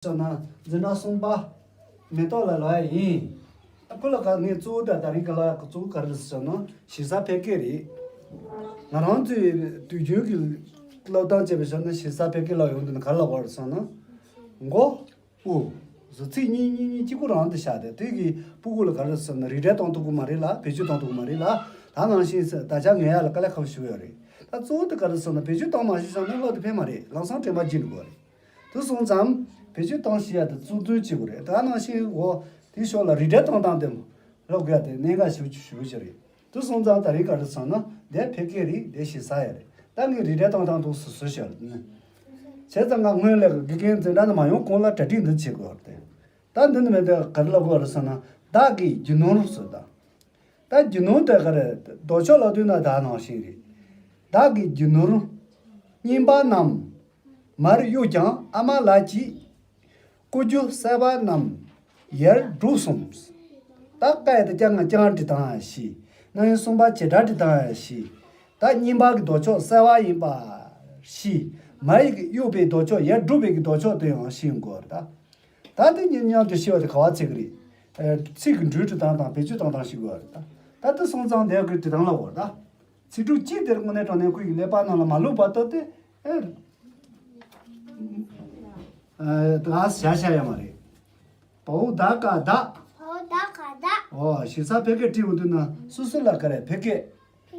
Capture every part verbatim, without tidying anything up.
ཟེར་ན་འཛིན་གྲྭ་གསུམ་པ་མེ་ཏོག་ལ་ལོ་ཡ་ཡིན། ཁོ་ལ་ག་ངས་གཙོ་བོ་དང་ད་རིང་གི་ལོ་ཡ་གཙོ་བོ་ག་རེ་ཟེར་ན་ཞེ་ས་ཕལ་སྐད་རེད། ང་རང་ཚོའི་དུས་རྒྱུན་གྱི་སློབ་སྟངས་བྱས་པའི་ཆ་ནས་ཞེ་ས་ཕལ་སྐད་ལ་ཡོང་དུས་ན་ག་རེ་ལབ་དགོས་རེད་ཟེར་ན། མགོ། དབུ། གཟུགས་ཚིག་གཉིས་གཉིས་གཉིས་གཅིག་པུ་རང་དུ་བཞག་སྟེ་དེ་གི་སྤུ་གུ་ལ་ག་རེ་ཟེར་ན་རིགས་འགྲེ་གཏོང་ཐུབ་ཀྱི་མ་རེད་ལ་བེད་སྤྱོད་གཏོང་ཐུབ་ཀྱི་མ་རེད་ལ། ད་ནང་བཞིན་ད་ཆ་ངེད་ཡ་ལ་དཀའ་ལས་ཁག་པོ་ཞིག་ཡོད་རེད། ད་གཙོ་བོ་དེ་ག་རེ་ཟེར་ན་བེད་སྤྱོད་གཏོང་མ་ཤེས་ཙང་ནི་བློ་དེ་ཕན་མ་རེད། ལམ་སང་དྲན་པ་བརྗེད་འགྲོ་གི་རེད། དེ་སོང་ཙང་བེད་སྤྱོད་གཏོང་ཤེས་ཡ་དེ་གཙོ་འདོན་བྱེད་དགོས་རེད། ད་ནང་བཞིན་འོ་དེ་ཞོར་ལ་རིགས་འགྲེ་གཏོང་སྟངས་དེ་ལོག་དགོས་ཡ་དེ་གནད་འགག་ཞེ་པོ་ཞེ་པོ་ཞིག་རེད། དེ་སོང་ཙང་ད་རིང་ག་རེ་ཟེར་ན་དེ་ཕལ་སྐད་རེད། དེ་ཞེ་ས་ཡ་རེད། ད་ངས་རིགས་འགྲེ་གཏོང་སྟངས་དེ་སོ་སོ་ཞིག་རེད། བྱས་ཙང་ང་སྔོན་ལ་དགེ་རྒན་འཛིན་གྲྭ་ནས་མ་ཡོང་གོང་ལ་གྲ་སྒྲིག་འདི་བྱེད་དགོས་རེད། ད་འདི་ནི་མེད་དེ་ག་རེ་ལབ་དགོས་རེད་ཟེར་ན་བདག་གི་རྒྱུ་ནོར་ཟེར་ད། ད་རྒྱུ་ནོར་དེ་ག་རེ་ལྡོག་ཕྱོགས་ལ་ལྟོས་ན་ད་ནང་བཞིན་རེད། བདག་གི་རྒྱུ་ནོར་རྙིང་པ་རྣམས་མར་གཡུགས་ཀྱང་ཨ་མ་ལགས་ཀྱིས་བརྐོས་རྒྱུ་གསར་པ་རྣམས་ཡར་སྒྲུག་གསུངས། ད་ཀ་ཡ་ད་ཀྱང་ང་ཀྱང་བྲིས་དང་ཡ་ཤི། ན་ཡོད་གསུམ་པ་བྱེད་སྒྲ་བྲིས་དང་ཡ་ཤི། ད་རྙིང་པ་གི་ལྡོག་ཕྱོགས་གསར་པ་ཡིན་པ་ཤི། མ་ཡིག་གི་གཡུག་པའི་ལྡོག་ཕྱོགས་ཡར་སྒྲུག་པའི་གི་ལྡོག་ཕྱོགས་དེ་ཡང་ཤི་ཡོང་དགོས་རེད་ད། ད་དེ་གཉིས་མཉམ་དུ་ཤེས་པ་དེ་ག་བ་ཚིག་རེད། ཨ། ཚིག་གི་འགྲོས་འབྲི་སྟངས་དང་བེད་སྤྱོད་གཏོང་སྟངས་ཤེས་དགོས་རེད་ད། ད་དེ་སོང་ཙང་དེ་གི་འབྲི་སྟངས་ལ་འོར་ད། ཚིག་གྲུབ་གཅིག་དེར་དངོས་གནས་དྲང་གནས་ཁོ་ཡི་ཀླད་པ་ནང་ལ་མ་བླུགས་བར་དུ་དེ་ཨེ། ཨ། ད་བྱ་བྱ་ཡ་མ་རེད། བའོ་ད་ག་བདག་བའོ་ད་ག་བདག་ཨོ་ཞེ་ས་ཕལ་སྐད་བྲིས་ཡོང་དུས་ན་སོ་སོ་ལ་ག་རེ་ཕལ་སྐད།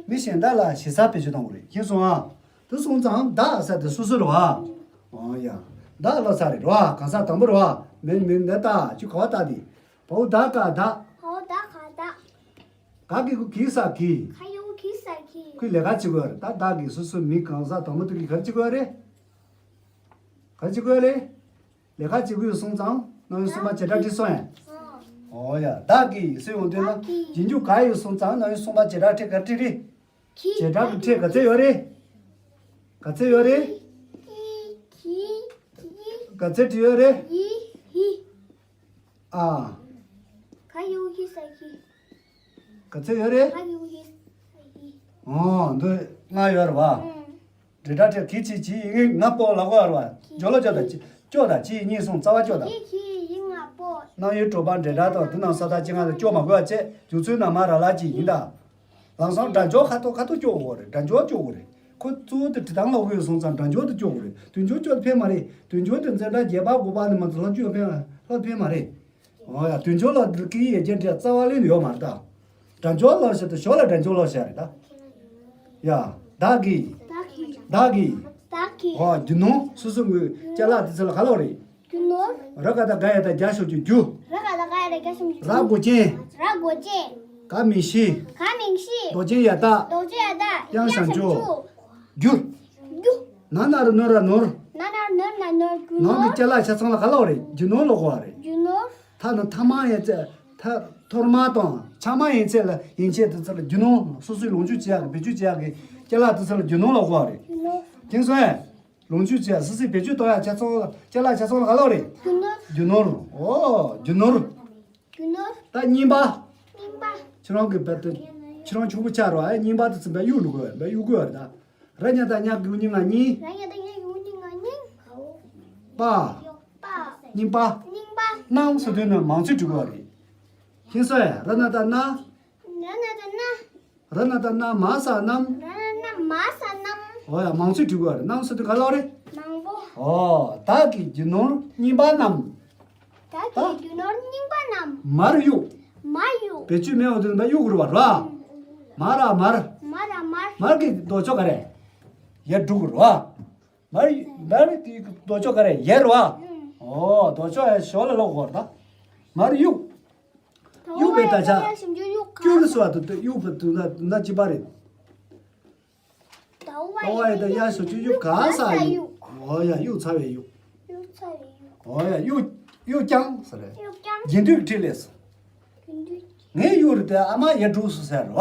མི་གཞན་དག་ལ་ཞེ་ས་བེད་སྤྱོད་གཏོང་དགོས་རེད། ཤེས་སོང་ཨ། དེ་སོང་ཙང་བདག་ཟེར་དེ་སོ་སོ་རེད་བ། ཨོ་ཡ། བདག་ལ་ས་རེད་རོ། གང་ཟག་དང་པོ་རེད་བ། མིན་མིན་འདི་ལྟ་ཅི་ག་བ་ལྟ་དེ། བའོ་ད་ག་བདག་བའོ་ད་ག་བདག་ག་གི་གུ་གི་ས་གི་ག་ཡོ་གི་ས་གི་ཁོས་ལས་ཀ་བྱེད་དགོས་རེད། ད་བདག་གིས་སོ་སོ་མི་གང་ཟག་དང་པོ་དེ་གིས་ག་རེ་བྱེད་དགོས་རེད། ག་རེ་བྱེད་དགོས་རེད། ལས་ཀ་བྱེད་དགོས་སོང་ཙང་ན་ཡོད་གསུམ་པ་བྱེད་སྒྲ་བྲིས་སོང་ཡ། ཨོ་ཡ། བདག་གིས་ཟེར་ཡོང་དུས་ན་བདག་གིས་རྗེས་འཇུག་ག་ཡོད་སོང་ཙང་ན་ཡོད་གསུམ་པ་བྱེད་སྒྲ་ཕྲད་ག་རེ་བྲིས་རེད། གི་བྱེད་སྒྲ་གི་ཕྲད་ག་ཚད་ཡོད་རེད། ག་ཚད་ཡོད་རེད། གི་གི་གི་ག་ཚད་བྲིས་ཡོད་རེད། ཡི་ཡི་ཨ། ག་ཡོ་གི་ས་གི་ག་ཚད་ཡོད་རེད། ག་ཡོ་གི་ས་གི་ཨོ་འདི་ལྔ་ཡོད་རེད་བ། ཨང་། འབྲེལ་སྒྲ་ཕྲད་གི་ཅི་ཅི་ཡི་ང་པོ་ལ་གོ་ཡོད་རེད་བ། ཇོ་ལོ་ཇོ་དང་ཅི་ཅོ་དང་ཅི་གཉིས་སོང་རྩ་བ་ཅོ་དང་། གི་གི་ཡི་ང་པོ། རྣམ་དབྱེ་གྲུབ་པ་འབྲེལ་སྒྲ་དང་དེ་རྣམས་ས་མཐའ་ཅི་ང་ལ་ཅོ་མ་དགོས་པ་བྱས་འཇུག་ཚུལ་ན་མ་ར་ལ་ཅི་ཡིན་ད། ལམ་སང་སྒྲ་སྦྱོར་ཁ་ཐོག་ཁ་ཐོག་སྐྱོར་དགོས་རེད། སྒྲ་སྦྱོར་སྐྱོར་དགོས་རེད། ཁོ་གཙོ་བོ་དེ་འབྲི་སྟངས་ལ་འོས་སོང་ཙང་སྒྲ་སྦྱོར་དུ་སྐྱོར་དགོས་རེད། དོན་སྦྱོར་སྐྱོར་ཕན་མ་རེད། དོན་སྦྱོར་དེ་འཛིན་གྲྭ་བརྒྱད་པ་དགུ་པ་ནས་མ་ཚོ་ལྷག་སྐྱོར་ཕན་ལྷག་ཕན་མ་རེད། འོ་ཡ། དོན་སྦྱོར་ལ་འདི་སྐད་ཡིག་ཡར་རྒྱས་འབྲི་རྩ་བ་ལེན་ཡོད་མ་རེད་ད། སྒྲ་སྦྱོར་ལ་བཤད་དུ་ཞོར་ལ་སྒྲ་སྦྱོར་ལ་བཤད་རེད་ད། ཡ། བདག་གིས། བདག་གིས། བདག་གིས། བདག་གིས། འོ་རྒྱུ་ནོར་སོ་སོ་ངོས་ཅ་ལག་དེ་ཚོ་ལ་ག་ལོག་རེད། རྒྱུ་ནོར། ར་ག་བཏགས་རྒ་ཡ་བཏགས་རྒྱ་ཞབས་ཀྱུ་རྒྱུ། ར་ག་བཏགས་རྒ་ཡ་བཏགས་རྒྱ་ཞབས་ཀྱུ་རྒྱུ། ར་མགོ་ཅན། ར་མགོ་ཅན། ག་མིང་གཞི། ག་མིང་གཞི། མདོག་ཅན་ཡ་བཏགས། མདོག་ཅན་ཡ་བཏགས། དབྱངས་བྱང་ཆུབ། རྒྱུ། རྒྱུ། ན་ན་རོ་ནོ་ར་ནོར། ན་ན་རོ་ནོ་ར་ནོར། རྒྱུ་ནོར། ནང་གི་ཅ་ལག་ཆ་ཚང་ལ་ག་ལོག་རེད། རྒྱུ་ནོར་ལ་གོ་བ་རེད། རྒྱུ་ནོར། ཐ་ན་ཐ་མག་ཡིན་ཚེ་ཐ་ཐོར་མ་དང་ཆ་མ་ཡིན་ཚེ་ལ་ཡན་ཆད་དེ་ཚོ་ལ་རྒྱུ་ནོར། སོ་སོའི་ལོངས་སྤྱོད་བྱེད་ཡག་གི་བེད་སྤྱོད་བྱེད་ཡག་གི་ཅ་ལག་དེ་ཚོ་ལ་རྒྱུ་ནོར་ལ་གོ་བ་རེད། རྒྱུ་ནོར། དེང་སང་ཡང་། ལོངས་སྤྱོད་བྱེད་ཡ་སོ་སོའི་བེད་སྤྱོད་གཏོང་ཡ་ཆ་ཚང་ལ་ཅ་ལག་ཆ་ཚང་ལ་ག་ལོག་རེད། རྒྱུ་ནོར། རྒྱུ་ནོར། ཨོ། རྒྱུ་ནོར། རྒྱུ་ནོར། ད་རྙིང་པ། རྙིང་པ། ཁྱེད་རང་གི་བར་དུ། ཁྱེད་རང་ཆུང་པོ་ཆགས་རོགས་ཨེ། རྙིང་པ་དེ་ཚོ་བས་གཡུག་འགྲོ་དགོས་བས་གཡུག་དགོས་བ་རེད་ད། ར་ཉ་བཏགས་རྙ་གི་གུ་གཉིས་ང་རྙིང་། ར་ཉ་བཏགས་རྙ་གི་གུ་གཉིས་ང་རྙིང་། པ། པ། རྙིང་པ། རྙིང་པ། རྣམས་ཟེར་དུས་ནི་མང་ཚིག་འབྲི་དགོས་བ་རེད། ཁྱེད་སོ་ཡ། ར་ན་བཏགས་རྣ། ར་ན་བཏགས་རྣ། ར་ན་བཏགས་རྣ་མ་ས་རྣམས། ར་ན་བཏགས་རྣ་མ་ས་རྣམས། འོ་ཡ། མང་ཚིག་འབྲི་དགོས་རེད། རྣམས་ཟེར་དུས་ག་ལོག་རེད། མང་པོ། ཨོ། བདག་གི་རྒྱུ་ནོར་རྙིང་པ་རྣམས། བདག་གི་རྒྱུ་ནོར་རྙིང་པ་རྣམས། མར་གཡུག་མར་གཡུག་བེད་སྤྱོད་མེད་འོང་དུས་ན་གཡུག་དགོས་རེད་བ་ར། མ་ར་མར། མ་ར་མར། མར་གྱི་ལྡོག་ཕྱོགས་ག་རེ། ཡར་འགྲོ་དགོས་རེད་བ། མར། མར་གྱི་ལྡོག་ཕྱོགས་ག་རེ། ཡར་རེད་བ། ཨོ། ལྡོག་ཕྱོགས་ཡར་ཞོར་ལ་ལོག་དགོས་རེད་ད། མར་གཡུག་གཡུག་པའི་ད་ཆ། གཡུག་གི་སོ་བ་དུ་གཡུག་པའི་དུ་ན་དུ་ན་ཅི་པ་རེད། ད་བ་ཡི་ད་ཡ་ཞབས་ཀྱུ་གཡུག་ག་ས་གཡུག་འོ་ཡ། གཡུག་ཚར་བའི་གཡུག་འོ་ཡ། གཡུག་གཡུག་རྐྱང་ཟེར་རེད། རྒྱན་སྡུད་ཀྱི་ཕྲད་ལས་སོ། ངས་གཡུག་རེད་དེ་ཨ་མ་ཡར་འགྲོ་སོང་ཟེར་རེད་བ།